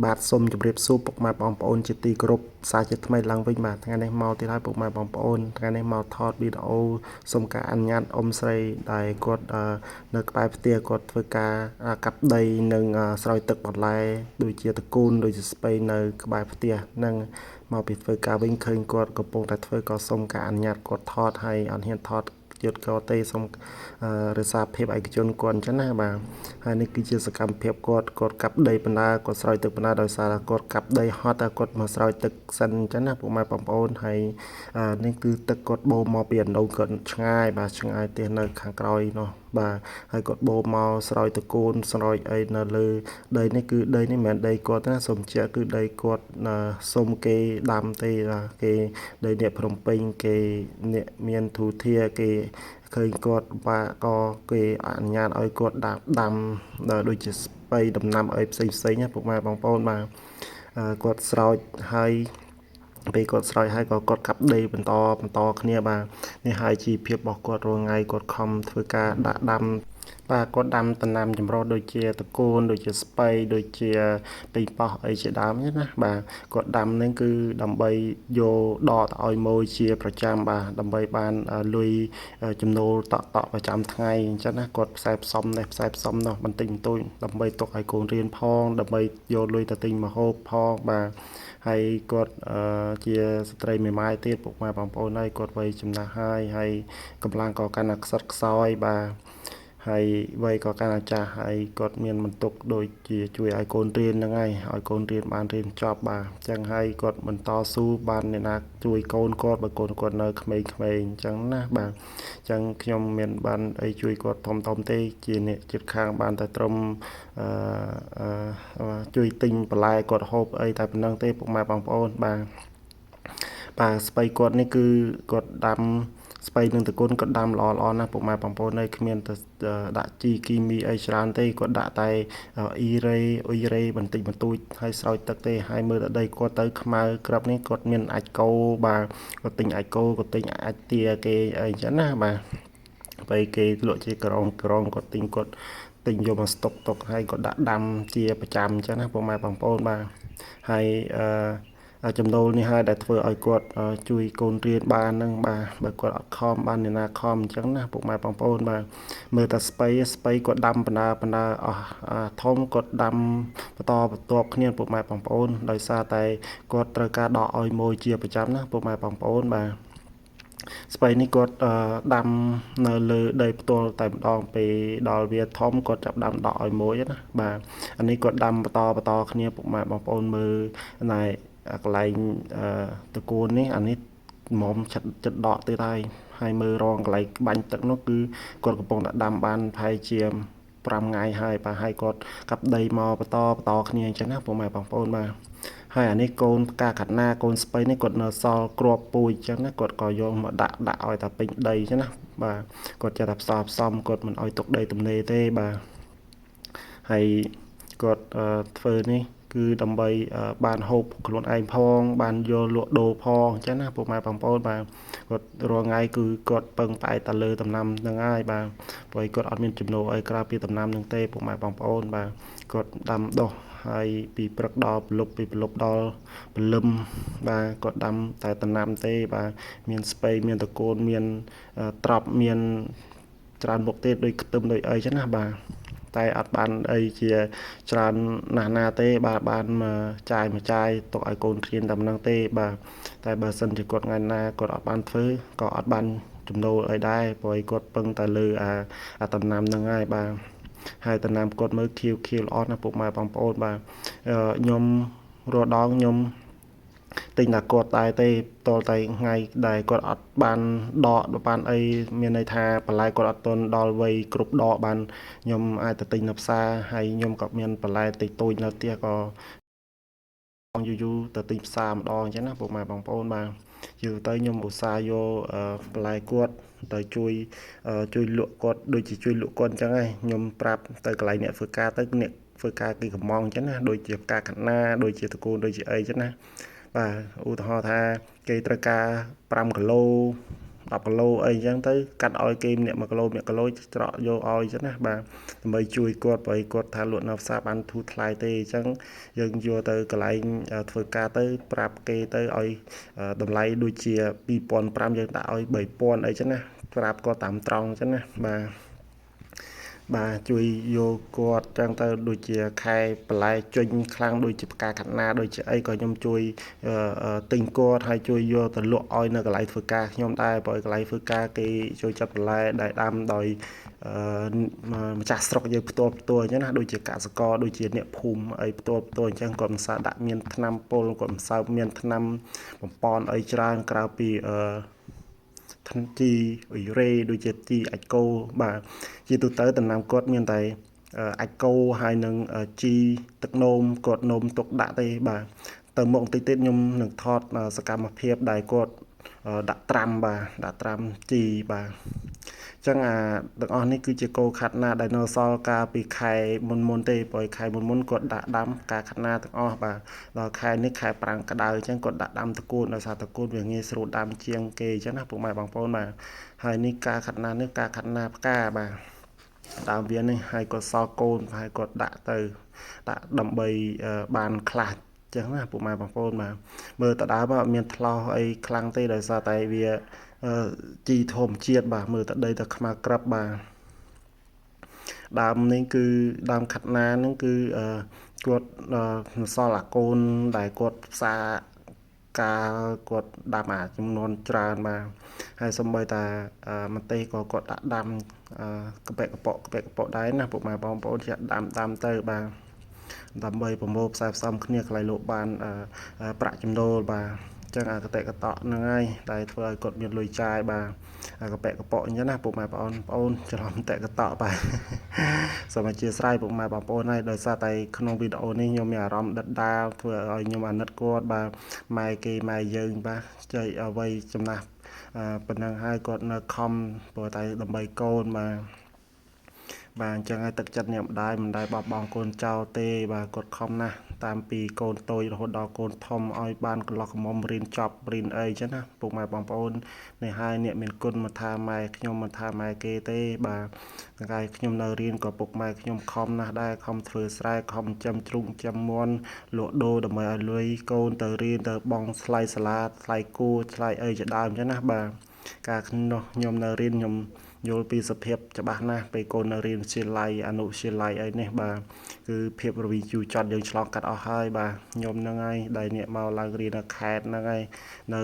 បាទសូមជម្រាបសួរពុកម៉ែបងប្អូនជាទីគោរពសាជាថ្មីឡើងវិញបាទថ្ងៃនេះមកទៀតហើយពុកម៉ែបងប្អូនថ្ងៃនេះមកថតវីដេអូសូមការអនុញ្ញាតអ៊ំស្រីដែលគាត់នៅក្បែរផ្ទះគាត់ធ្វើការកាប់ដីនិងស្រោចទឹកបន្លែដូចជាត្រកូនដូចជាស្ពៃនៅក្បែរផ្ទះនិងមកពីធ្វើការវិញឃើញគាត់កំពុងតែធ្វើក៏សូមការអនុញ្ញាតគាត់ថតហើយអត់ហ៊ានថតទៀតក៏ទេសូមរក្សាភាពឯកជនគាត់អញ្ចឹងណាបាទហើយនេះគឺជាសកម្មភាពគាត់គាត់កាប់ដីបណ្ដាគាត់ស្រោចទឹកបណ្ដាដោយសារគាត់កាប់ដីហត់តែគាត់មកស្រោចទឹកសិនអញ្ចឹងណាពុកម៉ែបងប្អូនហើយនេះគឺទឹកគាត់បូមមកពីអណ្ដូងគាត់ឆ្ងាយបាទឆ្ងាយផ្ទះនៅខាងក្រោយនោះបាទហើយគាត់បូមមកស្រោចតកូនស្រោចអីនៅលើដីនេះគឺដីនេះមិនមែនដីគាត់ណាសូមជគឺដីគាត់សុំគេដាំទេបាទគេដីអ្នកភ្នំពេញគេអ្នកមានធូធាគេឃើញគាត់បាក៏គេអនុញ្ញាតឲ្យគាត់ដាំដាំដូចជាស្ពៃដំណាំអីផ្សេងផ្សេងណាពុកម៉ែបងប្អូនបាទគាត់ស្រោចហើយពេលគាត់ស្រោចហើយក៏គាត់កាប់ដីបន្តបន្តគ្នាបាទនេះហើយជីវភាពរបស់គាត់រាល់ថ្ងៃគាត់ខំធ្វើការដាក់ដាំបាទគាត់ដាំដំណាំចម្រុះដូចជាតកូនដូចជាស្ពៃដូចជាប៉េងប៉ោះអីជាដើមណាបាទគាត់ដាំនឹងគឺដើម្បីយកដកទៅឲ្យម៉ួយជាប្រចាំបាទដើម្បីបានលុយចំណូលតក់តក់ប្រចាំថ្ងៃអញ្ចឹងណាគាត់ផ្សាយផ្សំនេះផ្សាយផ្សំនោះបន្តិចបន្តួចដើម្បីទុកឲ្យកូនរៀនផងដើម្បីយកលុយទៅទិញម្ហូបផងបាទហើយគាត់ជាស្ត្រីមេម៉ាយទៀតពុកម៉ែបងប្អូនហើយគាត់វ័យចំណាស់ហើយហើយកម្លាំងក៏កាន់តែខ្សត់ខ្សោយបាទហើយវ័យក៏កាន់តែចាស់ហើយគាត់មានបន្ទុកដូចជាជួយឲ្យកូនរៀនហ្នឹងហើយឲ្យកូនរៀនបានរៀនចប់បាទអញ្ចឹងហើយគាត់បន្តស៊ូបានអ្នកណាជួយកូនគាត់បើកូនគាត់នៅក្មេងៗអញ្ចឹងណាបាទអញ្ចឹងខ្ញុំមានបានអីជួយគាត់ធំធំទេជាអ្នកជិតខាងបានតែត្រឹមអឺជួយទិញបន្លែគាត់ហូបអីតែប៉ុណ្្នឹងទេពុកម៉ែបងប្អូនបាទបាទស្ពៃគាត់នេះគឺគាត់ដាំស្ពៃនឹងតគុណគាត់ដាំល្អល្អណាស់ពុកម៉ែបងប្អូនហើយគ្មានតែដាក់ជីគីមីអីច្រើនទេគាត់ដាក់តែអ៊ីរ៉េអ៊ុយរ៉េបន្តិចបន្តួចហើយស្រោចទឹកទេហើយមើលតែដីគាត់ទៅខ្មៅក្របនេះគាត់មានអាចគោបាទគាត់ទិញអាចគោគាត់ទិញអាចទាគេអីចឹងណាបាទពេលគេលក់ជាក្រុងក្រុងគាត់ទិញគាត់ទិញយកមកស្តុកទុកហើយគាត់ដាក់ដាំជាប្រចាំអញ្ចឹងណាពុកម៉ែបងប្អូនបាទហើយអឺចំណូលនេះហើយដែលធ្វើឲ្យគាត់ជួយកូនរៀនបានហ្នឹងបាទបើគាត់អត់ខំបានអ្នកណាខំអញ្ចឹងណាពុកម៉ែបងប្អូនបាទមើលតែស្ពៃស្ពៃគាត់ដាំបណ្ដាបណ្ដាអស់ធំគាត់ដាំបន្តបន្ទាប់គ្នាពុកម៉ែបងប្អូនដោយសារតែគាត់ត្រូវការដកឲ្យមួយជាប្រចាំណាពុកម៉ែបងប្អូនបាទស្ពៃនេះគាត់ដាំនៅលើដីផ្ទាល់តែម្ដងពេលដល់វាធំគាត់ចាប់ដាំដកឲ្យមួយណាបាទអានេះគាត់ដាំបន្តបន្តគ្នាពុកម៉ែបងប្អូនមើលណែកន្លែងតកូននេះអានេះមុំចិត្តចិត្តដកទៀតហើយហើយមើលរងកន្លែងបាញ់ទឹកនោះគឺគាត់កំពុងតែដាំបានប្រហែលជា5ថ្ងៃហើយបាទហើយគាត់កាប់ដីមកបន្តបន្តគ្នាអញ្ចឹងណាពុកម៉ែបងប្អូនបាទហើយអានេះកូនផ្កាកណាកូនស្ពៃនេះគាត់នៅសល់គ្រាប់ពូជអញ្ចឹងណាគាត់ក៏យកមកដាក់ដាក់ឲ្យតែពេញដីអញ្ចឹងណាបាទគាត់ចេះតែផ្សំផ្សំគាត់មិនឲ្យទុកដីទំនេរទេបាទហើយគាត់ធ្វើនេះគឺដើម្បីបានហូបខ្លួនឯងផងបានយកលក់ដូរផងអញ្ចឹងណាពុកម៉ែបងប្អូនបាទគាត់រាល់ថ្ងៃគឺគាត់ពឹងផ្អែកតែលើដំណាំហ្នឹងហើយបាទព្រោះគាត់អត់មានចំណូលអីក្រៅពីដំណាំហ្នឹងទេពុកម៉ែបងប្អូនបាទគាត់ដាំដុះហើយពីព្រឹកដល់ព្រលប់ពីព្រលប់ដល់ព្រលឹមបាទគាត់ដាំតែដំណាំទេបាទមានស្ពៃមានតកូនមានត្រប់មានច្រើនមុខទៀតដូចខ្ទឹមដូចអីចឹងណាបាទតែអត់បានអីជាច្រើនណាស់ណាទេបាទបានមកចាយមកចាយទុកឲ្យកូនរៀនតែប៉ុណ្្នឹងទេបាទតែបើសិនជាគាត់ថ្ងៃណាគាត់អត់បានធ្វើក៏អត់បានចំណូលអីដែរព្រោះឯគាត់ពឹងតែលើអាដំណាំហ្នឹងហើយបាទហើយដំណាំគាត់មើលខៀវខៀវល្អណាស់ពុកម៉ែបងប្អូនបាទខ្ញុំរាល់ដងខ្ញុំទិញតែគាត់តែទេតលតែថ្ងៃដែលគាត់អត់បានដកបានអីមានន័យថាបន្លែគាត់អត់ទាន់ដល់វ័យគ្រប់ដកបានខ្ញុំអាចទៅទិញនៅផ្សារហើយខ្ញុំក៏មានបន្លែតិចតួចនៅផ្ទះក៏យូរយូរទៅទិញផ្សារម្ដងអញ្ចឹងណាពុកម៉ែបងប្អូនបាទយូរទៅខ្ញុំឧស្សាហ៍យកបន្លែគាត់ទៅជួយជួយលក់គាត់ដូចជាជួយលក់គាត់អញ្ចឹងហើយខ្ញុំប្រាប់ទៅកន្លែងអ្នកធ្វើការទៅអ្នកធ្វើការគេកំងអញ្ចឹងណាដូចជាផ្កាកណាដូចជាតកូនដូចជាអីអញ្ចឹងណាបាទឧទាហរណ៍ថាគេត្រូវការ5គីឡូ 10គីឡូអីអញ្ចឹងទៅកាត់ឲ្យគេម្នាក់1គីឡូ1គីឡូច្រកយកឲ្យអញ្ចឹងណាបាទដើម្បីជួយគាត់ព្រោះគាត់ថាលក់នៅផ្សារបានធូរថ្លៃទេអញ្ចឹងយើងយកទៅកន្លែងធ្វើការទៅប្រាប់គេទៅឲ្យតម្លៃដូចជា2500យើងដាក់ឲ្យ3000អីចឹងណាប្រាប់គាត់តាមត្រង់អញ្ចឹងណាបាទបាទជួយយកគាត់ចឹងទៅដូចជាខែបន្លែជញខ្លាំងដូចជាផ្កាខាត់ណាដូចជាអីក៏ខ្ញុំជួយទិញគាត់ហើយជួយយកទៅលក់ឲ្យនៅកន្លែងធ្វើការខ្ញុំដែរព្រោះកន្លែងធ្វើការគេចូលចិត្តបន្លែដែលដាំដោយម្ចាស់ស្រុកយើងផ្ទាល់ផ្ទាល់អញ្ចឹងណាដូចជាកសិករដូចជាអ្នកភូមិអីផ្ទាល់ផ្ទាល់អញ្ចឹងគាត់មិនសូវដាក់មានថ្នាំពុលគាត់មិនសូវមានថ្នាំបំប៉នអីច្រើនក្រៅពីជីអ៊ុយរ៉េដូចជាជីអាចគោបាទជាទូទៅដំណាំគាត់មានតែអាចគោហើយនឹងជីទឹកនោមគាត់នោមទុកដាក់ទេបាទទៅមុខបន្តិចទៀតខ្ញុំនឹងថតសកម្មភាពដែលគាត់ដាក់ត្រាំបាទដាក់ត្រាំជីបាទអញ្ចឹងអាទាំងអស់នេះគឺជាគោខាត់ណាដែលនៅសល់កាលពីខែមុនមុនទេព្រោះខែមុនមុនគាត់ដាក់ដាំការខាត់ណាទាំងអស់បាទដល់ខែនេះខែប្រាំងក្តៅអញ្ចឹងគាត់ដាក់ដាំតកូនដោយសារតកូនវាងាយស្រួលដាំជាងគេអញ្ចឹងណាពុកម៉ែបងប្អូនបាទហើយនេះការខាត់ណានេះការខាត់ណាផ្កាបាទដើមវានេះហើយគាត់សល់កូនហើយគាត់ដាក់ទៅដាក់ដើម្បីបានខ្លះចឹងណាពុកម៉ែបងប្អូនបាទមើលតដើមអត់មានថ្លោះអីខ្លាំងទេដោយសារតែវាជីធម្មជាតិបាទមើលតដីទៅខ្មៅក្រឹបបាទដើមនេះគឺដើមខាត់ណាហ្នឹងគឺគាត់សល់អាកូនដែលគាត់ផ្សារកាលគាត់ដាំអាចំនួនច្រើនបាទហើយសំបីតាម្ទេសក៏គាត់ដាក់ដាំកប៉ិកប៉កប៉ិកប៉ដែរណាពុកម៉ែបងប្អូនជាដាំដាំទៅបាទដើម្បីប្រមូលផ្សាយផ្សំគ្នាកន្លែងលោកបានប្រាក់ចំណូលបាទអញ្ចឹងអាកតិកតក់ហ្នឹងហើយដែលធ្វើឲ្យគាត់មានលុយចាយបាទអាកប៉ិកប៉អញ្ចឹងណាពុកម៉ែបងប្អូនច្រឡំតកតក់បាទសូមអធិស្ឋានពុកម៉ែបងប្អូនហើយដោយសារតែក្នុងវីដេអូនេះខ្ញុំមានអារម្មណ៍ដិតដាលធ្វើឲ្យខ្ញុំអាណិតគាត់បាទម៉ែគេម៉ែយើងបាទចៃអ្វីចំណាស់ប៉ុណ្ណឹងហើយគាត់នៅខំព្រោះតែដើម្បីកូនបាទបាទអញ្ចឹងហើយទឹកចិត្តអ្នកម្ដាយមិនដែលបោះបង់កូនចោលទេបាទគាត់ខំណាស់តាមពីកូនតូចរហូតដល់កូនធំឲ្យបានកន្លោះកំមុំរៀនចប់រៀនអីចឹងណាពុកម៉ែបងប្អូននេះហើយអ្នកមានគុណមកថាម៉ែខ្ញុំមកថាម៉ែគេទេបាទថ្ងៃខ្ញុំនៅរៀនក៏ពុកម៉ែខ្ញុំខំណាស់ដែរខំធ្វើស្រែខំចិញ្ចឹមជ្រូកចិញ្ចឹមមាន់លក់ដូរដើម្បីឲ្យលុយកូនទៅរៀនទៅបង់ថ្លៃសាលាថ្លៃគួរថ្លៃអីជាដើមចឹងណាបាទការខ្ញុំនៅរៀនខ្ញុំយល់ពីសភាពច្បាស់ណាស់ពេលកូននៅរៀនវិទ្យាល័យអនុវិទ្យាល័យអីនេះបាទគឺភាពរវីជូរចត់យើងឆ្លងកាត់អស់ហើយបាទខ្ញុំហ្នឹងហើយដែលអ្នកមកឡើងរៀននៅខេត្តហ្នឹងហើយនៅ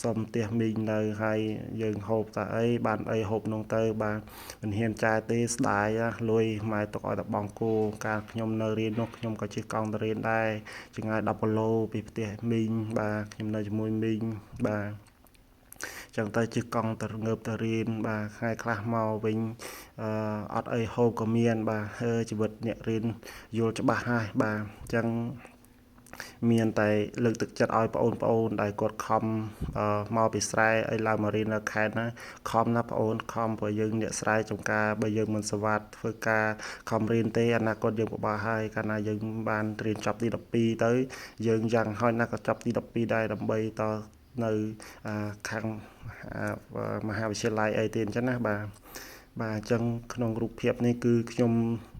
សុំផ្ទះមីងនៅហើយយើងហូបតែអីបានអីហូបនោះទៅបាទមិនហ៊ានចាយទេស្ដាយលុយម៉ែទុកឲ្យតែបងគោកាលខ្ញុំនៅរៀននោះខ្ញុំក៏ជិះកង់ទៅរៀនដែរចម្ងាយ10គីឡូពីផ្ទះមីងបាទខ្ញុំនៅជាមួយមីងបាទចឹងទៅជិះកង់ទៅងើបទៅរៀនបាទថ្ងៃខ្លះមកវិញអត់អីហូបក៏មានបាទជីវិតអ្នករៀនយល់ច្បាស់ហើយបាទអញ្ចឹងមានតែលើកទឹកចិត្តឲ្យបងប្អូនដែលគាត់ខំមកពីស្រែឲ្យឡើងមករៀននៅខេត្តណាខំណាបងអូនខំព្រោះយើងអ្នកស្រែចំការបើយើងមិនសវត្ថធ្វើការខំរៀនទេអនាគតយើងពិបាកហើយកាលណាយើងបានរៀនចប់ទី12ទៅយើងយ៉ាងហោចណាស់ក៏ចប់ទី12ដែរដើម្បីតនៅខាងមហាវិទ្យាល័យអីទេអញ្ចឹងណាបាទបាទអញ្ចឹងក្នុងរូបភាពនេះគឺខ្ញុំ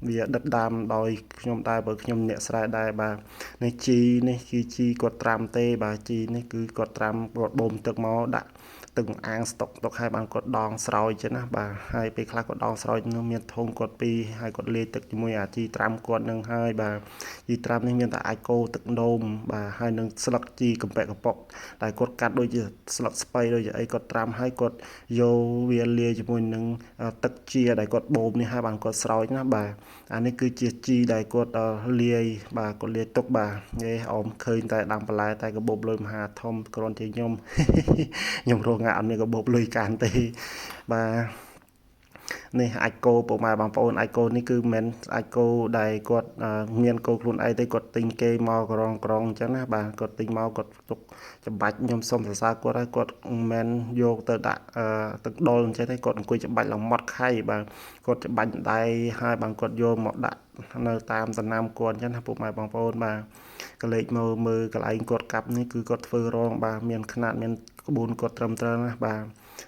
វាដិតដាមដោយខ្ញុំដែរបើខ្ញុំអ្នកស្រែដែរបាទនេះជីនេះគឺជីគាត់ត្រាំទេបាទជីនេះគឺគាត់ត្រាំគាត់បូមទឹកមកដាក់ទឹកអាងស្តុកទុកឲ្យបានគាត់ដងស្រោចចឹងណាបាទហើយពេលខ្លះគាត់ដងស្រោចនឹងមានធុងគាត់ពីរហើយគាត់លាយទឹកជាមួយអាជីត្រាំគាត់នឹងហើយបាទជីត្រាំនេះមានតែអាចគោទឹកនោមបាទហើយនឹងស្លឹកជីកំប៉ិកកំប៉ុកតែគាត់កាត់ដូចជាស្លឹកស្ពៃដូចជាអីគាត់ត្រាំហើយគាត់យកវាលាយជាមួយនឹងទឹកជាដែលគាត់បូមនេះហើយបានគាត់ស្រោចណាបាទអានេះគឺជាជីដែលគាត់លាយបាទគាត់លាយទុកបាទហេអមឃើញតែដាំបន្លែតែកាបូបលុយមហាធំគ្រាន់ជាខ្ញុំខ្ញុំរងងាក់អត់មានកាបូបលុយកាន់ទេបាទនេះអាចគោពុកម៉ែបងប្អូនអាចគោនេះគឺមិនមែនអាចគោដែលគាត់មានគោខ្លួនឯងទេគាត់ទិញគេមកក្រងក្រងអញ្ចឹងណាបាទគាត់ទិញមកគាត់ទុកច្បាច់ខ្ញុំសុំសរសើរគាត់ហើយគាត់មិនមែនយកទៅដាក់ទឹកដុលអញ្ចឹងទេគាត់អង្គុយច្បាច់ឡើងម៉ត់ខៃបាទគាត់ច្បាច់ដៃហើយបាទគាត់យកមកដាក់នៅតាមដំណាំគាត់អញ្ចឹងណាពុកម៉ែបងប្អូនបាទកលេចមកមើលកន្លែងគាត់កាប់នេះគឺគាត់ធ្វើរងបាទមានខ្នាតមានក្បួនគាត់ត្រឹមត្រូវណាបាទ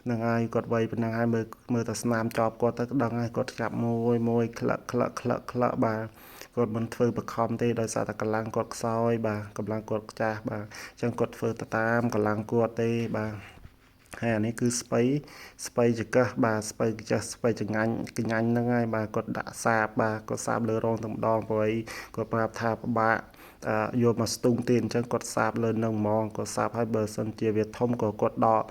ហ្នឹងហើយគាត់វ័យប៉ុណ្ណឹងហើយមើលមើលតែស្នាមចប់គាត់ទៅដឹងហើយគាត់ចាប់មួយមួយក្លឹកក្លឹកក្លឹកក្លឹកបាទគាត់មិនធ្វើបខំទេដោយសារតែកម្លាំងគាត់ខ្សោយបាទកម្លាំងគាត់ចាស់បាទអញ្ចឹងគាត់ធ្វើទៅតាមកម្លាំងគាត់ទេបាទហើយអានេះគឺស្ពៃស្ពៃចកឹះបាទស្ពៃចកឹះស្ពៃចងាញ់កញ្ញាញ់ហ្នឹងហើយបាទគាត់ដាក់សាបបាទគាត់សាបលើរងតែម្ដងព្រោះអីគាត់ប្រាប់ថាពិបាកយកមកស្ទូងទៀតអញ្ចឹងគាត់សាបលើនឹងហ្មងគាត់សាបឲ្យបើសិនជាវាធំក៏គាត់ដក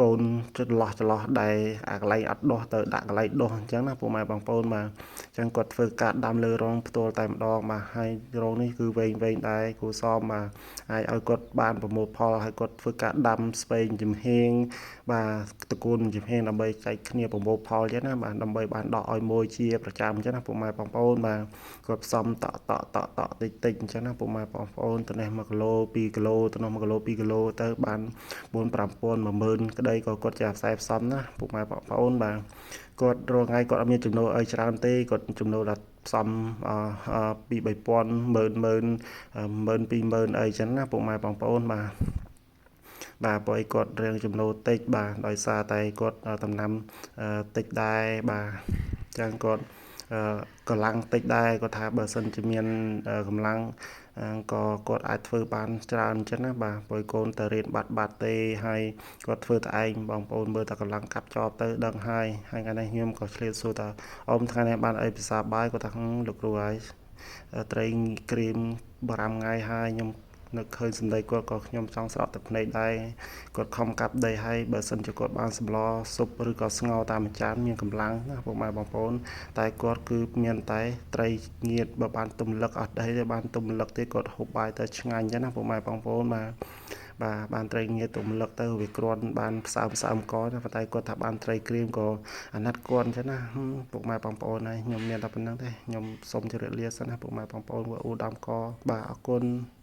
កូនចន្លោះចន្លោះដែលអាកន្លែងអត់ដោះទៅដាក់កន្លែងដោះអញ្ចឹងណាពុកម៉ែបងប្អូនបាទអញ្ចឹងគាត់ធ្វើការដាំលើរងផ្ទាល់តែម្ដងបាទហើយរងនេះគឺវែងវែងដែរគូសមបាទអាចឲ្យគាត់បានប្រមូលផលហើយគាត់ធ្វើការដាំស្ពែងចំហៀងបាទតកូនចំហៀងដើម្បីចែកគ្នាប្រមូលផលអញ្ចឹងណាបាទដើម្បីបានដកឲ្យមួយជាប្រចាំអញ្ចឹងណាពុកម៉ែបងប្អូនបាទគាត់ផ្សំតក់តក់តក់តក់តិចតិចអញ្ចឹងណាពុកម៉ែបងប្អូនទៅនេះ1គីឡូ2គីឡូទៅនោះ1គីឡូ2គីឡូទៅបាន4 5000 10000ក្តីក៏គាត់ជាខ្សែផ្សំណាពុកម៉ែបងប្អូនបាទគាត់រាល់ថ្ងៃគាត់អត់មានចំណូលអីច្រើនទេគាត់ចំណូលដល់ផ្សំ2 3000 10000 10000 20000អីចឹងណាពុកម៉ែបងប្អូនបាទបាទព្រោះអីគាត់រៀងចំណូលតិចបាទដោយសារតែគាត់ដំណាំតិចដែរបាទចឹងគាត់កម្លាំងតិចដែរគាត់ថាបើសិនជាមានកម្លាំងក៏គាត់អាចធ្វើបានច្រើនអញ្ចឹងណាបាទព្រោះកូនទៅរៀនបាត់បាត់ទេហើយគាត់ធ្វើតែឯងបងប្អូនមើលតែកម្លាំងកាប់ចប់ទៅដឹងហើយហើយថ្ងៃនេះខ្ញុំក៏ឆ្លៀតសួរថាអ៊ំថ្ងៃនេះបានអីពិសាបាយគាត់ថាលោកគ្រូហើយត្រីក្រៀម5ថ្ងៃហើយខ្ញុំនឹកឃើញសម្ដីគាត់ក៏ខ្ញុំចង់ស្រក់ទឹកភ្នែកដែរគាត់ខំកាប់ដីហើយបើសិនជាគាត់បានសម្លស៊ុបឬក៏ស្ងោរតាមមួយចានមានកម្លាំងណាពុកម៉ែបងប្អូនតែគាត់គឺមានតែត្រីងៀតបើបានទំលឹកអត់ដីទេបានទំលឹកទេគាត់ហូបបាយទៅឆ្ងាញ់ចឹងណាពុកម៉ែបងប្អូនបាទបាទបានត្រីងៀតទំលឹកទៅវាគ្រាន់បានផ្សើមផ្សើមកណាប៉ុន្តែគាត់ថាបានត្រីក្រៀមក៏អាណិតគាត់អញ្ចឹងណាពុកម៉ែបងប្អូនហើយខ្ញុំមានតែប៉ុណ្្នឹងទេខ្ញុំសូមជម្រាបលាសិនណាពុកម៉ែបងប្អូនអ៊ូដាមកបាទអរគុណ។